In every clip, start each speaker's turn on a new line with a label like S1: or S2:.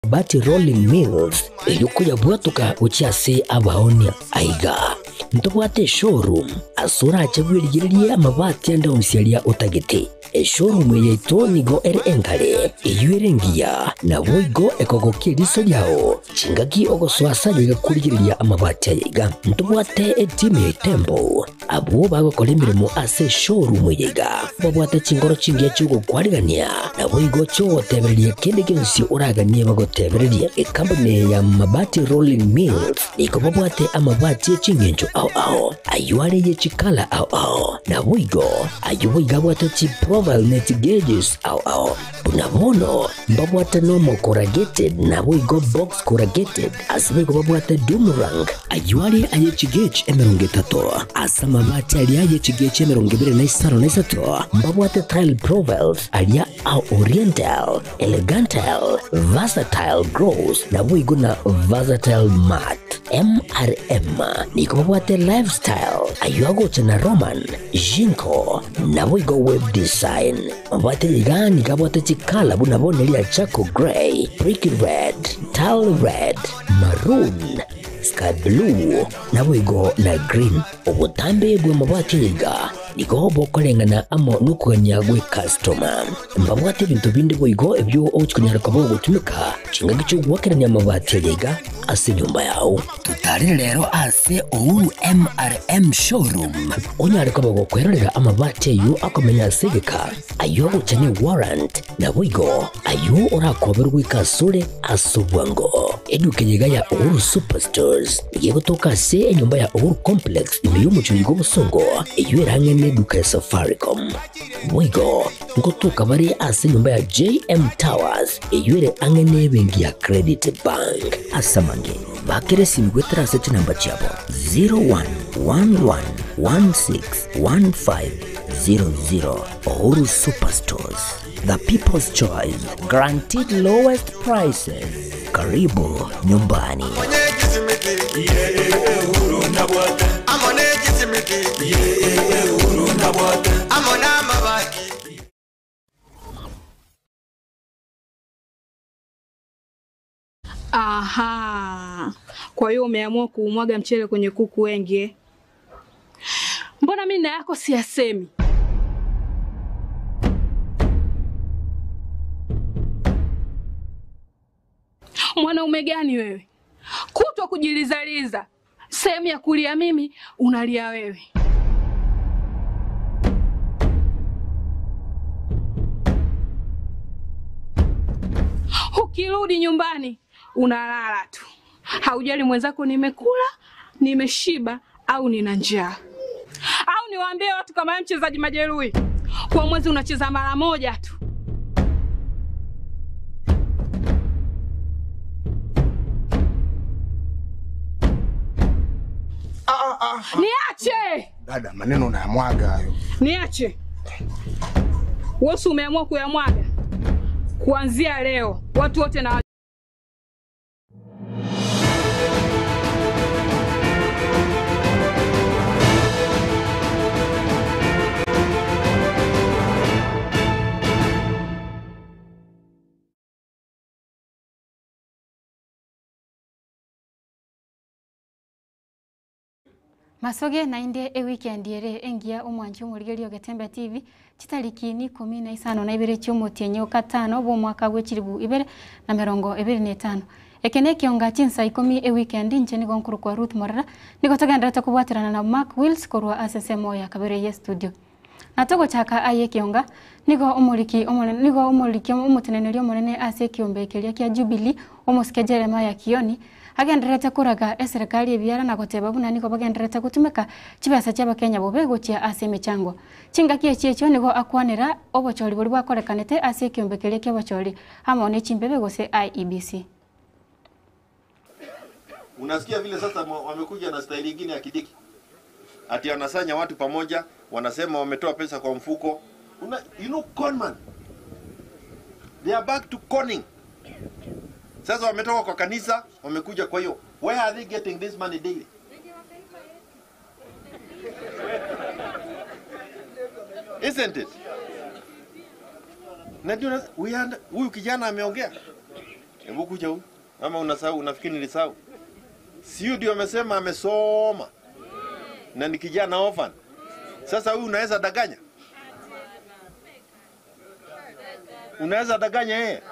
S1: Mabati Rolling Mills, erio koyabwatoka gochia ase abaonia. Aiga ntobwate eshowroom ase orache bwerigererie amabati ande onsi aria otagete. Eshowroom eye yaito nigo ere engare, eyio ere engiya, naboigo ekogokia eriso riao chingaki ogosoa ase aye iga korigereria amabati aya iga. Ntobwate etimu ya Itembo Abwo bagokora emeremo ase eshowroom eye iga babwate chinkoro chingiya chi'ogokwarigania, naboigo chi'ogotebereria kende gionsi oraganie bagotebererie. Ekampuni eye ya Mabati Rolling Mills nigo babwate amabati e ching'encho ao ao, ayio are ye chikala ao ao, naboigo ayio boigo abwate chiprofile ne chigauges ao ao. Buna bono mbabwate normal corrugated naboigo box corrugated, ase boigo babwate doomerang, ayio are aye chigauge 30, ase amabati aria aye chigauge 23 mbabwate tile profiles aria a oriental, elegantile, versatile gloss naboigo na versatile matte. MRM nigo babwate lifestyle, ayio agocha na Roman, Jinko, naboigo web design. Mabwate iga nigo abwate chikala buna bono eria charcoal grey, brick red, tile red, maroon, sky blue, naboigo na green. Obotambe bw'amabati aya iga nigo bokoreng'ana amo nokogania gw'ekastoma. Mbabwate ebinto binde boigo ebio ogochia konyara koba ogotumeka chingaki chi'ogoakerania amabati aya iga ase enyomba yao. Totarere rero ase Uhuru MRM Showroom onyare koba gokwerorera amabati ayio akomenya ase egeka, ayio agocha ne warrant, naboigo ayio orakoberwe goika asore ase obwango. Eduka eye iga ya Uhuru Superstores nigo egotoka ase enyomba ya Uhuru Complex ime y'omochie oyo bw'obosongo eyio ere ang'e neduka ya Safaricom. Boigo ngotoka bare ase enyomba ya JM Towers eyio ere ang'e nebenki ya Credit Bank. Ase amange, bakera esimi goetera ase chinamba chiabo 0111161500. Uhuru Superstores, the people's choice, guaranteed lowest prices. Karibu nyumbani.
S2: Aha. Kwa hiyo umeamua kuumwaga mchele kwenye kuku wengi eh? Mbona mimi na yako siyasemi? Mwanaume gani wewe? Kutwa kujilizaliza, sehemu ya kulia mimi unalia wewe. Ukirudi nyumbani unalala tu, haujali mwenzako nimekula, nimeshiba au nina njaa. Au niwaambie watu kama wewe mchezaji majeruhi, kwa mwezi unacheza mara moja tu. Niache,
S3: Dada, maneno unayamwaga hayo.
S2: niache. Wewe si umeamua kuyamwaga? Kuanzia leo watu wote na
S4: Masoge nainde eweekend ere engiya omwanchi omorigereria ogetembe TV chitariki ni 15 na 2 chiomotienyi okatano bw'omwaka bwa 2025. Eke ne ekionga chinsa 10 eweekend inche nigo nkorokwa Ruth Morera nigo togenderete kobwaterana na Mark Wills korwa ase ensemo ya kabere ye studio. Na togochaka aye ekionga nigo omoriki omonene nigo omoriki omoteneneri omonene ase ekiombe keria kia Jubilee omosike Jeremiah Kioni agenderete koraga eserikali ebiara na goteba buna nigo bagenderete gotumeka chibesa chi'abakenya bobe gochia ase emechango. Chingaki echi echio nigo akwanera obochori boria bwakorekanete ase ekiombe keria kia obochori amo ne chimbebe gose IEBC.
S5: Unasikia vile sasa wamekuja na staili ingine ya Kindiki, ati anasanya watu pamoja, wanasema wametoa pesa kwa mfuko. Una, you know conman, they are back to conning. Sasa wametoka kwa kanisa wamekuja, kwa hiyo where are they getting this money daily? Isn't it? Na ndio we are, huyu kijana ameongea. Hebu kuja huyu. Ama unasahau, unafikiri nilisahau? Si huyu ndio amesema amesoma na ni kijana orphan. Sasa huyu unaweza danganya? Unaweza danganya yeye?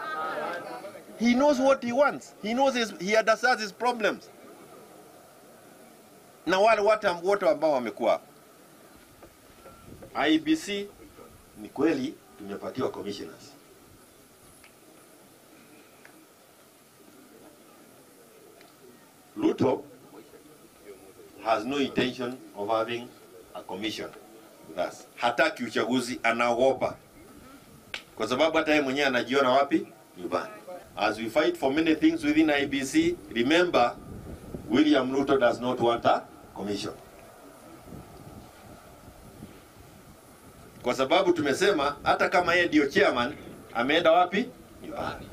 S5: He knows what he wants. He knows his, he understands his problems. Na wale watu wote ambao wamekuwa hapa. IBC ni kweli tumepatiwa commissioners. Ruto has no intention of having a commission with us. Hataki uchaguzi, anaogopa kwa sababu hata yeye mwenyewe anajiona wapi? Nyumbani. As we fight for many things within IBC, remember William Ruto does not want a commission. Kwa sababu tumesema hata kama yeye ndio chairman, ameenda wapi? Nyumbani.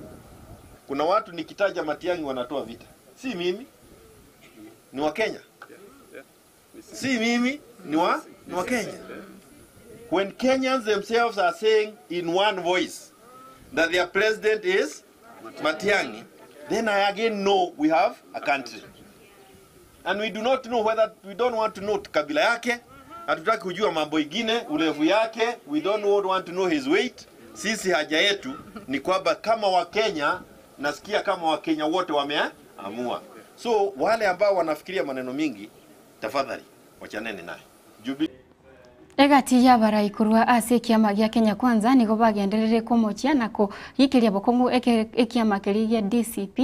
S5: Kuna watu nikitaja Matiang'i wanatoa vita, si mimi, ni wa Kenya, si mimi, ni wa ni wa Kenya. When Kenyans themselves are saying in one voice that their president is Matiang'i, then I again know we have a country. And we do not know whether we don't want to know kabila yake, hatutaki kujua mambo ingine, urefu yake, we don't want to know his weight. Sisi haja yetu ni kwamba kama Wakenya, nasikia kama Wakenya wote wameamua. So wale ambao wanafikiria maneno mingi, tafadhali wachaneni naye. Jubilee
S4: Egati ya barai korwa ase ekiama gia Kenya Kwanza nigo bagenderere komochia na kogikiria bokongu ekiama keria gia DCP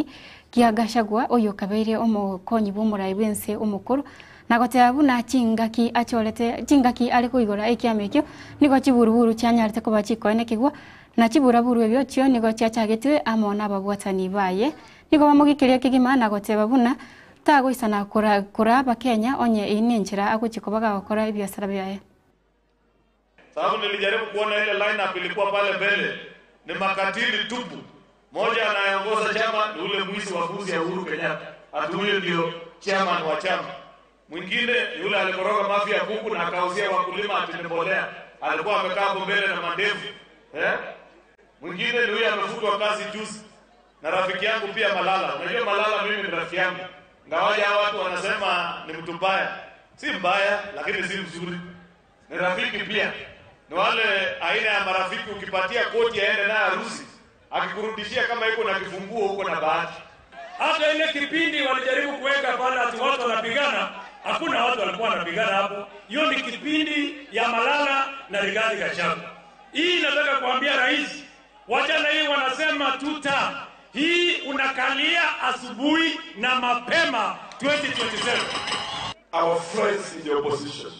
S4: kia Gachagua oyo kabeire omokonyi bwa omorai bwa ense omokoro na goteba buna chingaki achorete chingaki are koigora ekiama ekio nigo chiburuburu chianyarete koba chikoenekigwa na chiburaburu ebio chio nigo chiachagetwe amo na ababwatani baye nigo bamogikiria kegima na goteba buna tagoisana kora kora abakenya onye eyio na enchera agochi koba gagokora ebiasara biaye.
S6: Sababu nilijaribu kuona ile lineup ilikuwa pale mbele ni makatili tupu. Mmoja anayeongoza chama ni ule mwizi wa mbuzi ya Uhuru Kenyatta, ati huyo ndio chairman wa chama. Mwingine ni yule alikoroga mafia ya kuku na akauzia wakulima ati ni mbolea, alikuwa amekaa hapo mbele na mandevu eh? Mwingine ni huyo amefutwa kazi juzi na rafiki yangu pia Malala. Unajua Malala mimi ni rafiki yangu, ingawaje hawa watu wanasema ni mtu mbaya. Si mbaya, lakini si mzuri ni rafiki pia. Ni wale aina ya marafiki ukipatia koti aende naye harusi, akikurudishia kama iko na kifunguo huko na bahati.
S7: Hata ile kipindi walijaribu kuweka pale ati watu wanapigana, hakuna watu walikuwa wanapigana hapo. Hiyo ni kipindi ya Malala na Rigathi Gachagua. Hii nataka kuambia rais, wachana hii wanasema tuta hii unakalia asubuhi na mapema 2027.
S8: Our friends in the opposition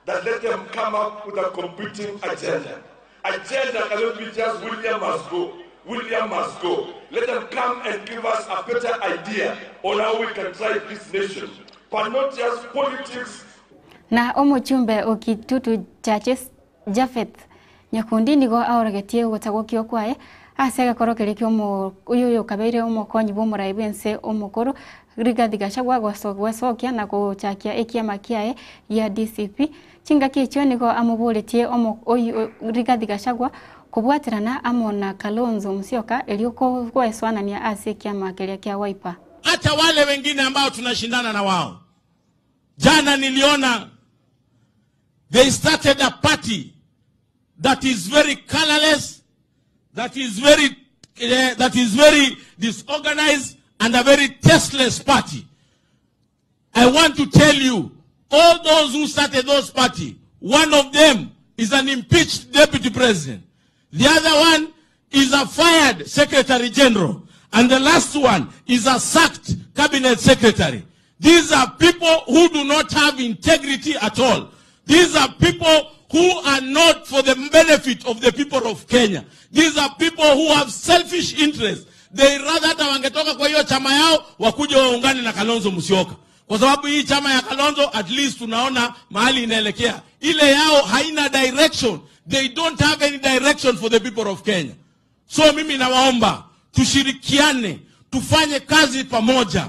S8: that let them come up with a competing agenda. Agenda cannot be just William must go, William must go. Let them come and give us a better idea on how we can drive this nation, but not just politics.
S4: Na omochumbe okitutu Churches Japheth Nyakundi nigo aorogetie ogotagokio kwaye ase egekoro keria kia omo oyo oyo okabeire omokonyi bwa omorai bwa ense omokoro Rigathi Gachagua gwesokia na gochakia ekiama kiaye gia DCP chingaki echio nigo amoboretie omo oyo Rigathi Gachagua kobwaterana amo na Kalonzo Musyoka erio goesoanania ase ekiama keria kia Wiper.
S9: Hata wale wengine ambao tunashindana na wao, jana niliona they started a party that is very colorless, that is very disorganized and a very tasteless party. I want to tell you, all those who started those party, one of them is an impeached deputy president. The other one is a fired secretary general. And the last one is a sacked cabinet secretary. These are people who do not have integrity at all. These are people who are not for the benefit of the people of Kenya. These are people who have selfish interests. They rather hata wangetoka kwa hiyo chama yao wakuja waungane na Kalonzo Musyoka. Kwa sababu hii chama ya Kalonzo at least tunaona mahali inaelekea. Ile yao haina direction. They don't have any direction for the people of Kenya. So mimi nawaomba tushirikiane, tufanye kazi pamoja.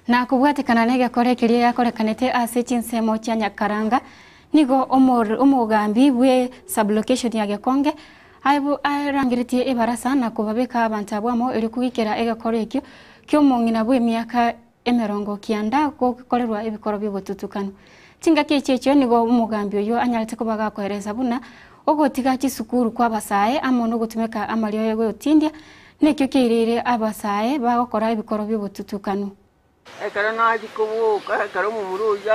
S4: Na kubwatikana na egekore keria yakorekanete ase chinsemo chia Nyakaranga nigo omogambi bwe sublocation ya Gekonge Arangeretie ebarasa na kobabeka abanto abwo amo erio kogikera egekoro ekio ki'omong'ina bw'emiaka 90 gokorerwa ebikoro bi'obotutukanu. Chingaki echi echio nigo omogambi oyio anyarete koba gakoeresa buna ogotiga chisukuru kw'abasae amo nogotumeka amarioyo gotindia nekio kiaireire abasae bagokora ebikoro bi'obotutukanu.
S10: Ekero nachia koboka, ekero omomura oyio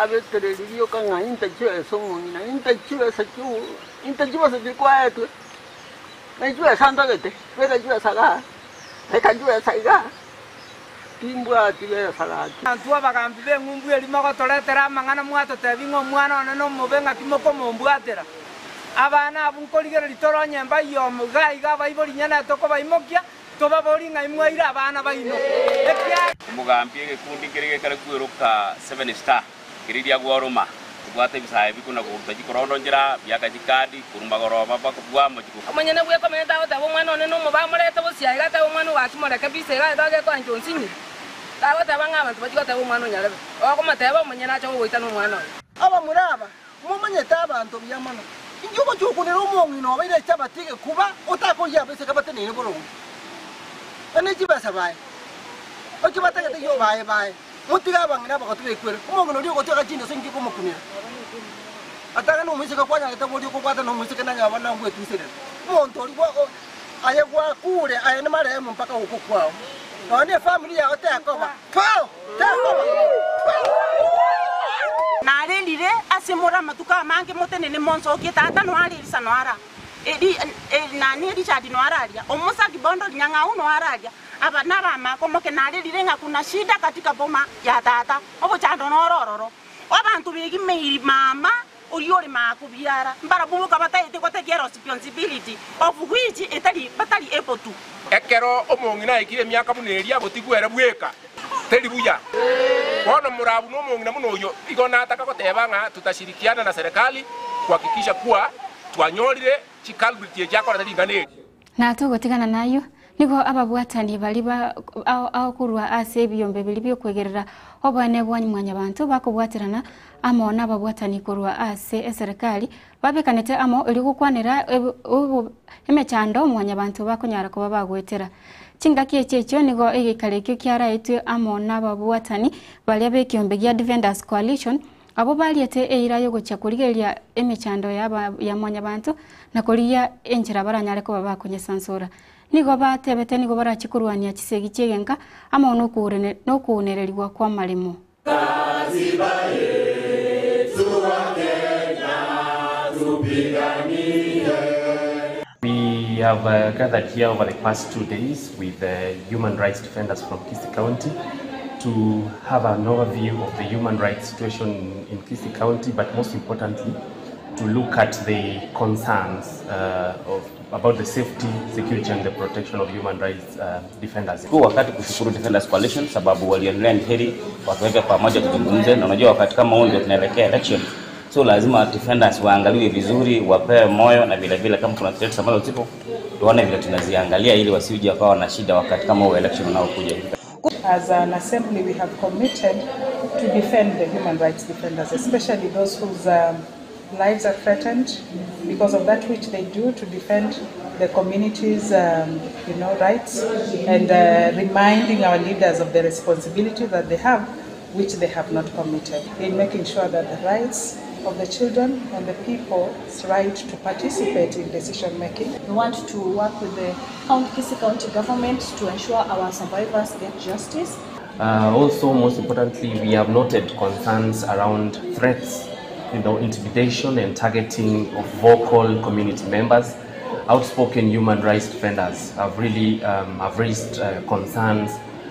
S10: abetereria rioka ng'a inta chibesa omong'ina, inta chibesa chi'o inta chibesa chiria kwaetwe, na chibesa ntagete, beka chibesa igaa, beka chibesa igaa, timbwati besa gaki.
S11: Intwe abagambi b'eng'umbu eria mogotoretera amang'ana mwatotebia ng'a omwana one nomobe ng'aki mokomombwatera. Abana abwo nkorigereria toronye mbayio iga iga abaibori nyene tokobaimokia, Tobaborie ng'ai mwaire abana baino, ekiagera.
S12: Omogambi egekundi nkeria gekare kweroka Seven Star, keria riagwa Roma, kebwate ebisae bikona koruta chikorondo nchera, biaka chikadi, korwa magoroba bakobua amachiko.
S13: Omonyene bw'ekomenta agoteba omwana one nomobe amorete bosio aiga atebe omwana ogo akimoreke bisa iga aye tagekoancha onsinyire. Tagoteba ng'a abanto bachie goteba omwana onyarebe. Okomoteba omonyene ache gogoita nomwana oye.
S14: Abamura aba Momanyete abanto buya mono. Inki ogochia okunera omong'ina obeire echabati egekuba otakorigia abaiseke bateneine boronge? Na ne chibesa baye. Oki batagete eyio baye baye. Motige abang'ina abagotu bekwere. Omong'ina oria ogotweka chindoso inki okomokunera? Atang'ani omoiseke kwanyarete boria okobwatana nomoiseke nanye abana ngwetuserera. Omonto oria gwa aye gwakure aye nemarehemu mpaka gokwa kwao. Nonya ne efamiri yao tekoba. Twao! Tekoba! Twao!
S15: Narerire ase more amatuko amange motenene monsokie tata noare Elisa noara Eli nani Richard noara aria Omusa Kibondo Rinyang'au noara aria aba nabamako moke narerire ng'a kuna shida katika boma ya tata obochando noro ororo abanto begimeiri mama oria ore makobiara mbarabwo boka bataete gotake responsibility of which etari batari able to.
S16: Ekero omong'ina aikire emiaka buna eria, gotigwa ere bweka, teri buya. Bono morabu nomong'ina buna oyio, igo nataka goteba ng'a tutashirikiana na serikali kuhakikisha kuwa twanyorire chiculvert echi akorete ring'ana eri.
S4: Na togotigana nayio, nigo ababwatani baria ba ao ao korwa ase ebiombe biria bi'okwegerera oboene bwa Mwanyabanto bakobwaterana amo nababwatani korwa ase eserekari babekanete amo erio gokwanera emechando Mwanyabanto bakonyara koba bagoetera. Chingaki echi echio nigo egeikaro ekio kiaraetwe amo nababwatani baria b'ekiombe gia Defenders Coalition Abwo bariete eira y'ogochia korigereria emechando ya Mwanyabaanto na korigia enchera baranyare koba bakonyesansora. Nigo batebete nigo barachie korwania chisegi chi'egenka amo nokounererigwa kw'amaremo.
S17: Katiba yetu wa Kenya tupiganie.
S18: We have uh, gathered here over the past 2 days with uh, human rights defenders from Kisii County to have an overview of the human rights situation in Kisii County, but most importantly, to look at the concerns about the safety, security and the protection of human rights defenders.
S19: Huu wakati kushukuru Defenders Coalition sababu walionelea ni heri watuweke pamoja tuzungumze, na unajua wakati kama huu ndio tunaelekea election, so lazima defenders waangaliwe vizuri, wapewe moyo na vile vile kama kuna threats ambazo zipo tuone vile tunaziangalia ili wasije wakawa na shida wakati kama huu election unaokuja.
S20: As an assembly, we have committed to defend the human rights defenders, especially those whose lives are threatened because of that which they do to defend the community's rights and reminding our leaders of the responsibility that they have, which they have not committed, in making sure that the rights of the children and the people's right to participate in decision making.
S21: We want to work with the county, Kisii County government to ensure our survivors get justice.
S18: Also, most importantly, we have noted concerns around threats, intimidation and targeting of vocal community members. Outspoken human rights defenders have really have raised concerns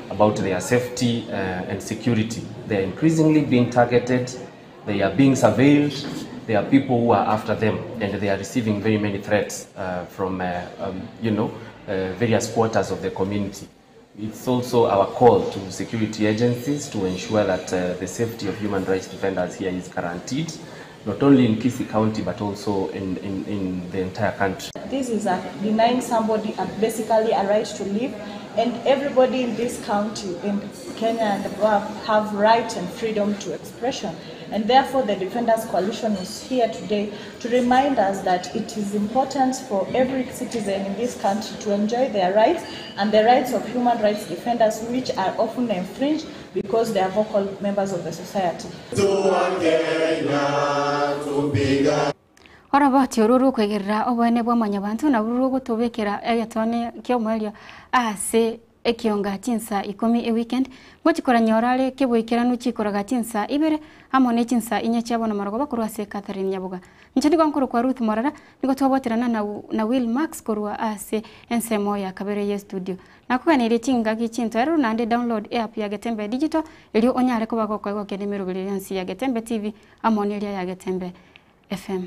S18: about their safety and security. They are increasingly being targeted, they are being surveilled, there are people who are after them, and they are receiving very many threats from various quarters of the community. It's also our call to security agencies to ensure that the safety of human rights defenders here is guaranteed, not only in Kisii County but also in the entire country.
S21: This is denying somebody basically a right to live. And everybody in this county, in Kenya and above, have right and freedom to expression. And therefore, the Defenders Coalition is here today to remind us that it is important for every citizen in this country to enjoy their rights and the rights of human rights defenders, which are often infringed because they are vocal members of the society.
S4: Oroboti oru rokwegerera oboene bwa mwanyabanto nabwo rogotobekera egetone kia omoerio ase ekionga chinsa 10 e weekend ngochikoranyora are keboikeranu chikoraga chinsa ibere amo ne chinsa inye chiabo na marogo bakorwa ase Catherine Nyaboga. Inche nigo nkorokwa Ruth Morara nigo twabwaterana na Will Max korwa ase ensemo ya kabere ye studio. Nakuganirie chingaki chintoero nande download app ya Getembe Digital erio onyare koba gokoigokia nemeroberi yonsi ya Getembe TV amo neria ya Getembe FM.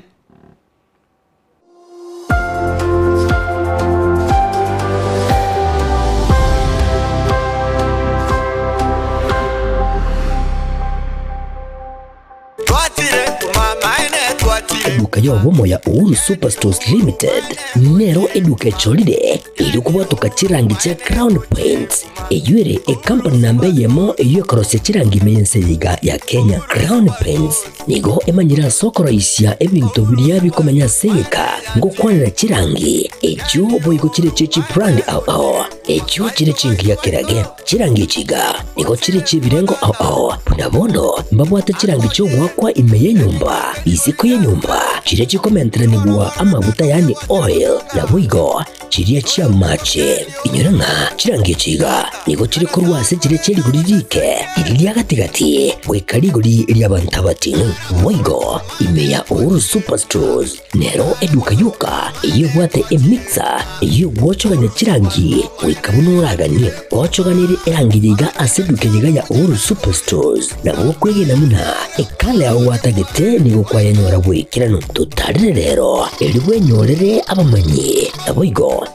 S1: Eduka y'obomo ya Uhuru Superstores Limited nero eduka echolire iri kubwatuka chirangi chia Crown Paints eyuere ekampani namba yemo eyo ekorosia chirangi mense yiga ya Kenya. Crown Paints nigo emanyira sokoroisia ebintu biria bikomenya seka ngokwanira chirangi echo boigo chire chichi brand ao ao echo chire chingi ya kirage chirangi chiga nigo chire chibirengo ao ao punabono mbabwate chirangi chogwakwa ime yenyumba isiko yenyumba chire chikomenteranigwa amaguta yani oil na boigo chiria chia mache inyoranga chirangi chiga nigo chiri korwase chire cheriguri rike iri gatigati goika rigori ria batinu boigo ime ya Uhuru Superstores nero eduka yuka iyo bwate emixer iyo gwochoganya chirangi goika buno oraganie gwochoganire erangi yiga ase eduka yiga ya Uhuru Superstores nabo kwegena muna ekale aho watagete nigo kwayanyora bwikirano tutarire rero eri bwenyorere abamanyi nabo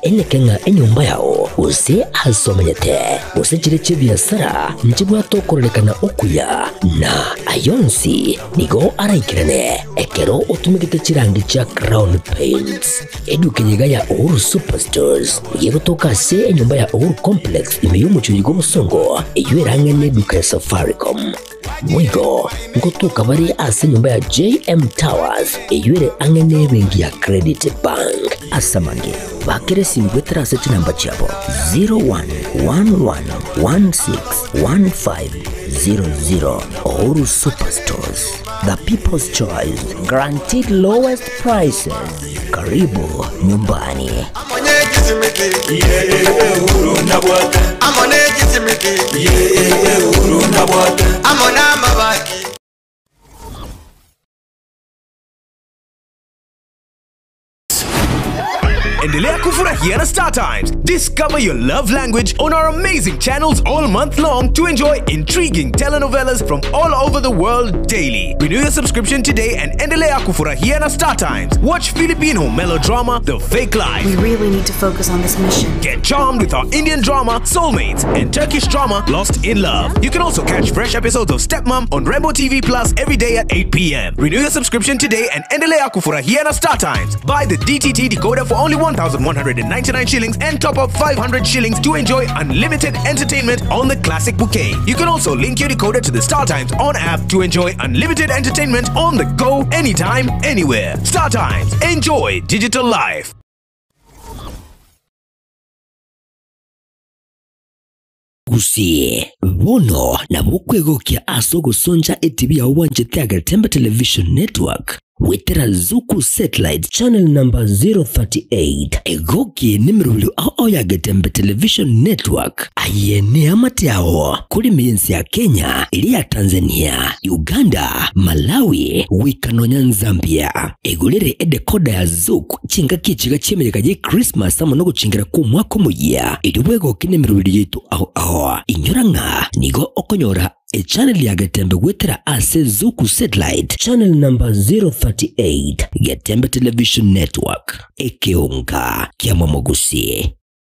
S1: enekenga enyumba yao use asomanyete use chire chebiasara nchibwatokorerekana okuya na ayonsi nigo araikirane ekero otumigite chirangi cha Crown Paints eduka yiga ya Uhuru Superstores yegotoka se enyumba ya Uhuru Complex imeyumuchuji g'omusongo eyo erang'ene eduka ya Safaricom mwigo ngotoka bari ase nyumba ya JM Towers eyuere ang'ene bengi ya Credit Bank asamange bakere simbwetera ase chinamba chiabo 0111161500. Uhuru Superstores, the people's choice, guaranteed lowest prices. Karibu nyumbani.
S22: Endelea kufurahia na Star Times. Discover your love language on our amazing channels all month long to enjoy intriguing telenovelas from all over the world daily. Renew your subscription today and endelea kufurahia na Star Times. Watch Filipino melodrama The Fake Life.
S23: We really need to focus on this mission.
S22: Get charmed with our Indian drama Soulmates and Turkish drama Lost in Love. You can also catch fresh episodes of Stepmom on Rainbow TV Plus every day at 8 p.m. Renew your subscription today and endelea kufurahia na Star Times. Buy the DTT decoder for only 1,199 shillings and top up 500 shillings to enjoy unlimited entertainment on the classic bouquet. You can also link your decoder to the Star Times on app to enjoy unlimited entertainment on the go, anytime, anywhere. Star Times. Enjoy digital life.
S1: Gusie bono nabo kwegokia ase ogosonja etibi ya obwanchete ya Getembe Television Network wetera Zuku Satellite channel number 038 egokie nemirulio ao ya Getembe Television Network ayene amate ao kuri miensi ya Kenya ili ya Tanzania, Uganda, Malawi, wikanonya Zambia. Egulire edekoda ya Zuku chinga kichiga chiemereka je Christmas amo noguchingira ku mwaka omuya eri bwegokie nemirulio yetu ao ao inyora ng'a nigo okonyora e channel ya Getembe gwetera ase Zuku Satellite channel number 038 Getembe Television Network ekeonga kia Mwamogusi.